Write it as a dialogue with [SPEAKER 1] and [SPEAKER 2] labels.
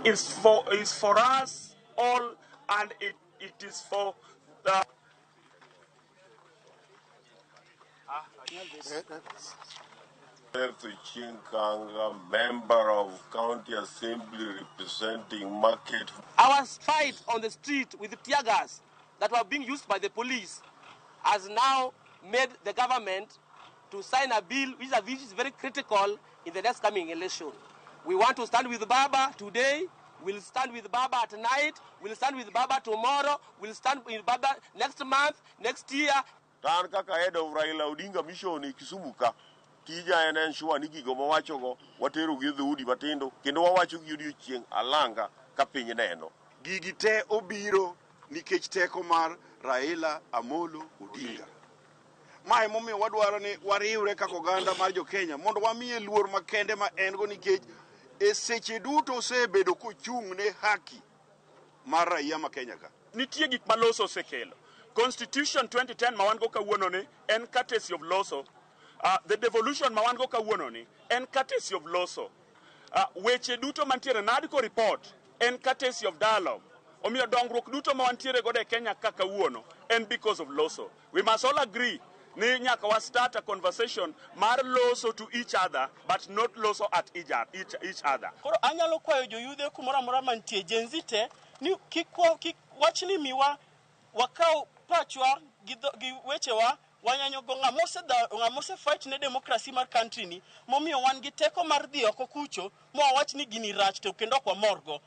[SPEAKER 1] Is for us all and it is for the
[SPEAKER 2] Chieng Kanga, member of County Assembly representing Market.
[SPEAKER 3] Our fight on the street with tear gas that were being used by the police has now made the government to sign a bill which is very critical in the next coming election. We want to stand with Baba today. We'll stand with Baba at night. We'll stand with Baba tomorrow. We'll stand with Baba next month, next year.
[SPEAKER 2] To an kaka head of Raila Odinga mission e Kisumu ka, tija en ensure ni gigo mawachogo watero gi e dhoudi matindo kendo wawacho gi odiochieng' alanga ka piny neno.
[SPEAKER 4] Gigi te obiro nikech teko mar Raila Amolo Odinga. Ma emomiyo wadwaro ni wariwre kaka oganda mar jo Kenya mondo wamiye luor makende ma en go nikech e seche duto osebedo kochung' ne haki mar raia ma Kenya ka.
[SPEAKER 1] Nitie gik ma loso osekelo. Constitution 2010 ma wan go kawuono ni en courtesy of loso. The devolution ma wan go kawuono ni en courtesy of loso. Weche duto mantiere NADCO report en courtesy of dialogue. Omiyo dongruok duto ma wantiere godo e Kenya ka kawuono en because of loso. We must all agree ni nyaka wa start a conversation mar loso to each other but not loso at each other.
[SPEAKER 5] Koro anyalo kwayo joyudhe kumoro amora mantie Gen Z te ni kik kik wachni miwa wakaw pachwa gi wechewa wanyanyogo ng'ama ose fight ne democracy mar country ni momiyo wan gi teko mar dhi oko kucho ma wawach ni gini rach to kendo ok wamorgo.